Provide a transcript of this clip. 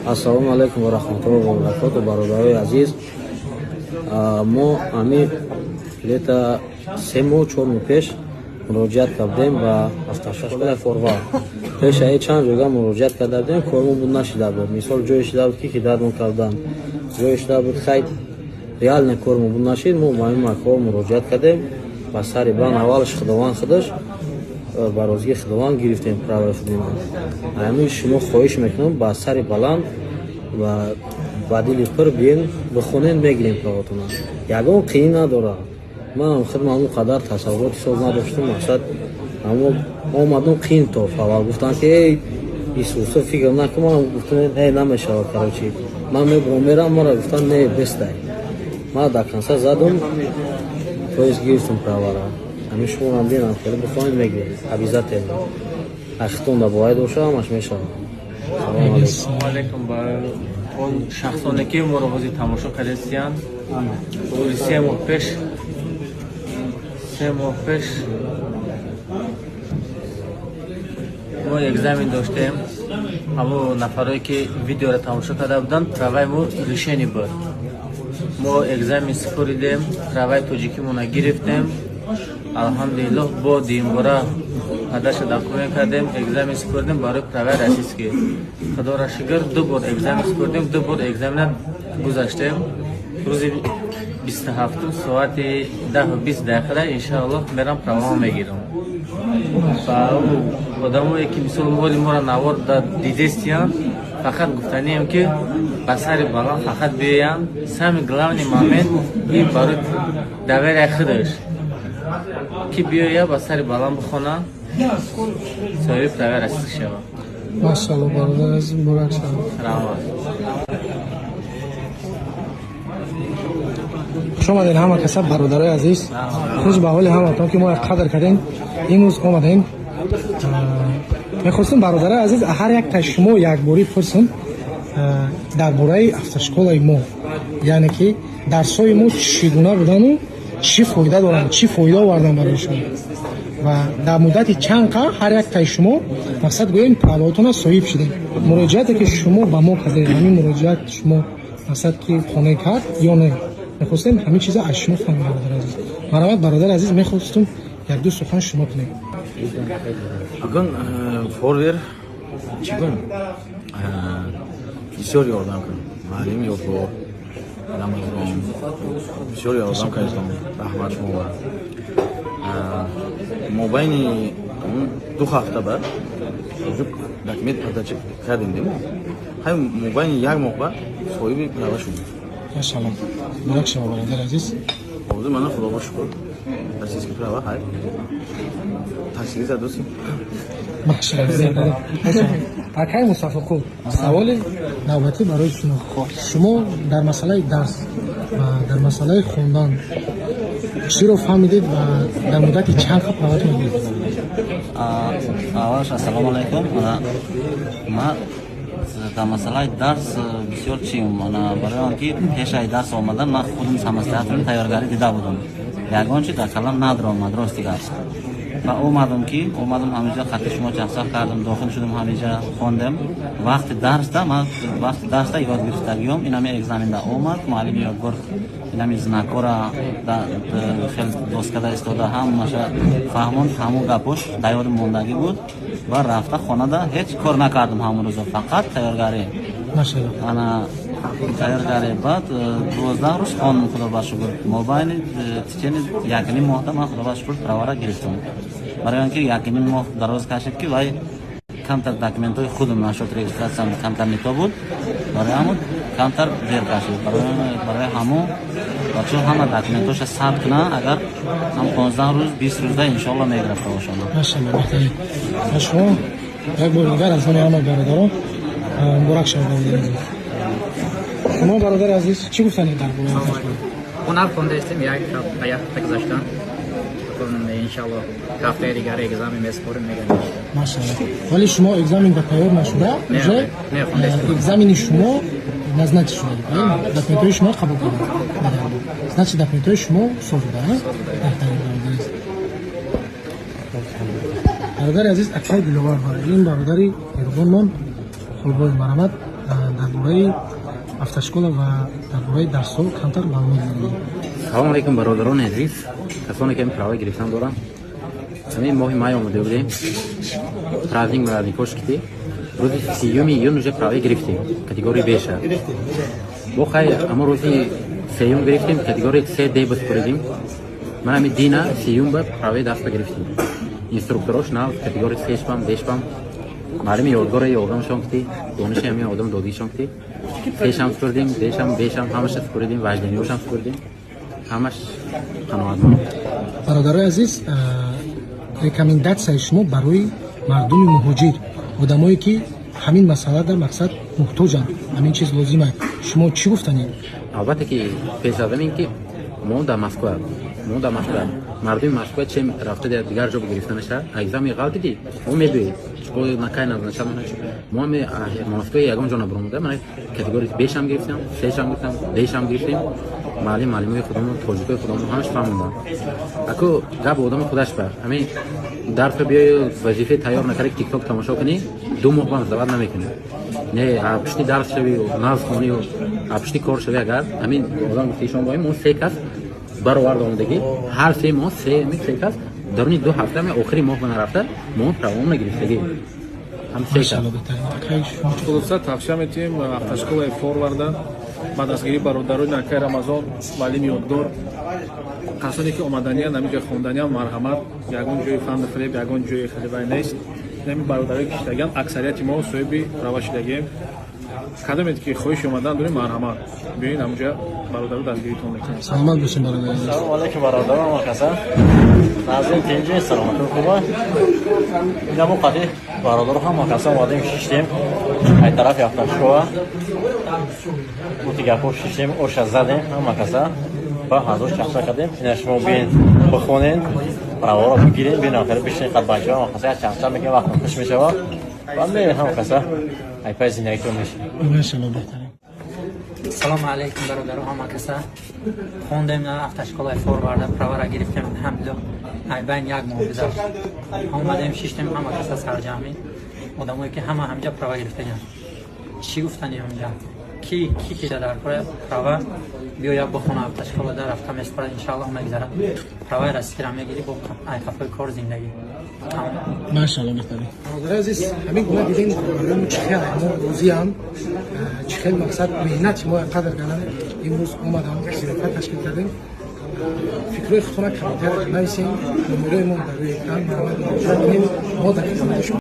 Ассалому алайкум ва раҳматуллоҳи ва баракоту, бародарои азиз. Мо ами лета 3 моҳ, 4 моҳ пеш муроҷиат кардем ба автошколаи Форвар. Пешаи чанд ҷойга муроҷиат карда будем, кормон буд нашида буд. Мисол, ҷое шида буд, ки кидатмон кардан, ҷое шида буд, хай, реально кормон буд нашид. Мо ба ин макҳо муроҷиат кардем, ба сари бан аввалаш Худованд худаш, ба розигии Худованд гирифтем правои худимон. Ҳамин шумо хоҳиш мекунам, ба сари баланд ва ба дили пур биен, бихонен, мегирем правотона. Ягон қиин надорад. Манам худам ҳамон қадар тасаввуроти соз надоштам. Мақсад, аммо омадам, қиин тоф. Аввал гуфтанд, ки эй, исуса, фикр накун. Манам гуфтам, эй, намешавад, короче, ман мебурам, мерам. Мара гуфтанд, не, бестай. Ман до конца задум, то есть гирифтам правара. Ҳамин шуморам бинам, хеле бихонед, мегиред обязательно. Ахтон да бояд боша, ҳамаш мешавад. Ассалому алайкум ба он шахсоне, ки моро ҳозир тамошо кардастиянд. Рӯзи 3 моҳ пеш, 3 моҳ пеш мо экзамен доштем. Ҳамо нафарое, ки видеоро тамошо карда буданд, праваи мо лишение буд. Мо экзамен супоридем, праваи тоҷикимона гирифтем, алҳамдулиллоҳ. Бо дуюмбора падаша документ кардем, экзамен супоридем барои праваи российский. Худоро шукр, ду бор экзамен супоридем, ду бор экзамена гузаштем. Рӯзи 27-ум соати 10:20 иншааллоҳ мерам, правамо мегирам. Ва одамое, ки мисол моли моро навор дидестиянд, фақат гуфтанием, ки ба сари баланд фақат биёянд. Самый главный момент ин барои доверияи худаш, ки биёя, ба сари баланд бихона, соҳиби праваи российский шавад. Машалло, бародар азиз, муборак шавад. Раҳмат. Хуш омадед ҳама каса, бародарои азиз. Хуш ба ҳоли ҳаматон, ки мо як қадр кардем, имрӯз омадем. Мехостум, бародарои азиз, ҳар якта шумо якборӣ пурсам дар бораи автошколаи мо, яъне ки дарсҳои мо чӣ гуна будану чӣ фоида доранд, чӣ фоида овардан барои шумо ва дар муддати чанд қа ҳар яктаи шумо, мақсад гӯем, праваотона соҳиб шудем. Муроҷиате, ки шумо ба мо кардед, ҳамин муроҷиат шумо, мақсад, ки қонеъ кард ё не? Мехостем ҳамин чиза аз шумо фаҳмем, бародар азиз. Марҳамат, бародар азиз, мехостум якду сухан шумо кунед. Акун Форвер чӣ гум, бисёр ёрдам кун, муаллим Ёдгор Рамазон бисёр ёрдам кардам, раҳмат шумо. Мобайни 2 ҳафта ба документ подача кардем, демо ҳай мобайни як моҳ ба соҳиби права шудем. Машалло, муборак шава, бародар азиз. Ҳозир мана, Худоба шукр, российский права ҳай, таксиги задосим. Машалло. Акай Мустафоқул, саволи навбатӣ барои шумо. Шумо дар масъалаи дарс ва дар масъалаи хондан чиро фаҳмидед ва дар муддати чанд қа праватон гирифтед? Аввалаш, ассалому алайкум. Ман дар масъалаи дарс бисёр чим, барои он ки пешаи дарс омадан ман худам самостоятельно тайёргарӣ дида будам, ягон чи дар калам надромад, рости гап. Ва омадам, ки омадам, ҳаминҷа хати шумо чахчах кардам, дохил шудам, ҳаминҷа хондем. Вақти дарсда ман, вақти дарсда ёд гирифтагиём инами экзаменда омад. Муаллими Ёдгор инами знакора хел доскада истода ҳамаша фаҳмонд. Ҳамун гапош дар ёдим мондагӣ буд ва рафта хонада ҳеҷ кор накардам ҳамун рӯзо, фақат тайёргарӣ. Ана тайёргарӣ, баъд 12 рӯз хондам, Худо ба шукр. Мобайни течение якним моҳда ман, Худо ба шукр, правара гирифтам. Барои он ки якним моҳ дароз кашид, ки вай камтар документҳои худам нашуд, регистратсиям камтар не то буд, барои ҳамун камтар дер кашид. Барои ҳамун бачаҳо ҳама документҳоша сабт кунанд, агар ҳам 15 рӯз, 20 рӯзда, иншоалло, мегирад правошона. Машалло, беҳтарин. Ва шумо як бори дигар аз номи ҳама бародарон муборак шавад, бародари азиз. Шумо, бародари азиз, чӣ гуфтанед дар бораи автошкола? Ҳунар хондаистем, як ба як ҳафта гузаштан. Иншалло, ҳафтаи дигар экзамен месупорем, мегӯям. Машалло, вале шумо экзамен ба тайёр нашуда уже не, хондаистем. Экзамени шумо назначить шуда, правильно? Документҳои шумо қабул карданд, значит, документҳои шумо соз буда. Беҳтарин, бародари азиз. Бародари азиз, акаи Диловар, ин бародари меҳрубонмон. Холбоев, марҳамат, дар бораи автошкола ва дар бораи дарсҳо камтар маълумот диҳед. Салому алейкум, бародарони азиз, касоне ки права гирифтан доранд. Ҳамин моҳи май омода будем, праздник мразникош кити, рӯзи 30-юми июн уже права гирифтем, категория беша. Бо хай, амо рӯзи сеюм гирифтем, категория С Д бисупоридим. Ман ҳами дина 30-юм ба праваи даста гирифтем. Инструкторош нав, категория сешпам, дешпам, маълими ёдгора ёрдамшон кити, дониши ҳамин одам додишон кити, сешам супурдим, дешам, бешам, ҳамаша супурдим, вождениёшам супурдим, ҳамаш қаноатманд. Бародарои азиз, рекомендатсияи шумо барои мардуми муҳоҷир, одамое ки ҳамин масъала дар мақсад муҳтоҷанд, ҳамин чиз лозима, шумо чӣ гуфтанед? Албатта ки пеш аз ин ки мо дар Москва, мардуми Москва чем рафта дигар ҷо гирифта наша, экзамен ғалтиди, мо мебиёед накай назнача. Мо Москва ягон ҷо набуромуда, мана категория бешам гирифтам, сешам гирифтам, дешам гирифтем. Маълим, маълимои худамон, тоҷикои худамон ҳамаш фаҳмондан. Аку гап одами худаш ба ҳамин дарса биёю, вазифаи тайёр накарди, тикток тамошо кунӣ, 2 моҳ бам сдавать намекунӣ. Не, пушти дарс шави, наз хонию пушти кор шави. Агар ҳамин одам гуфтишон боем, мо се кас баровард омадагӣ, ҳар се моҳ се кас даруни 2 ҳафта, охири моҳ ба нарафта, мо правом нагирифтагӣ, ҳам се кас. Хулоса, тавсия метиҳем автошколаи Форварда ба дастгирии бародарони акай Рамазон, муаллими Ёдгор. Касоне ки омаданиянд, ҳамин ҷои хонданиям, марҳамат. Ягон ҷои фанду фиреб, ягон ҷои хелевай нест. Ҳамин бародарое ки шидагианд, аксарияти мо соҳиби права шидагием. Кадомед ки хоҳиши омадан дорем, марҳамат, биёин, ҳамҷа бародару дастгиритон мекунем. Саломат бошем, бародар. Салому алейкум, бародарон, каса назим, тинҷи, саломатон хуба. Инамо қади бародаро ҳама каса омадем, шиштем ай тарафи автошкола, гуфти гапҳо, шиштем, оша задем, ҳама каса ба ҳазор чахча кардем. Ина шумо биен, бихонен, праваро бигирен, биен, охири бишин қад бачаҳо, ҳама каса як чахча мекунем, вақтон хуш мешава ва мерем, ҳама каса ай пай зиндагитон мешавем. Машалло, беҳтарин. Салому алейкум, бародаро, ҳама каса. Хондем на автошколаи Форварда, правара гирифтем, алҳамдулилло. Айбайн як моҳ гузашт, омадем, шиштем, ҳама каса сарҷамӣ, одамое ки ҳама ҳамҷа права гирифтагианд. Чӣ гуфтани, ҳамҷа ки ки ки дар кора права биёя, бихона, автошкола дар рафта меспорад, иншааллоҳ мегзарад, праваи российскира мегирӣ, бо айқафои кор, зиндагӣ. Машалло, беҳтарин. Бародари азиз, ҳамин гуна дидем, бародари мо чӣ хел мо розиам, чӣ хел мақсад меҳнати мо қадр кардан. Имрӯз омадам, зиёфат ташкил кардем. Фикрҳои худтона комментария нависем, номерои мо дар рӯи экран, марҳамат, муроҷиат кунем, мо дар хизмати шумо.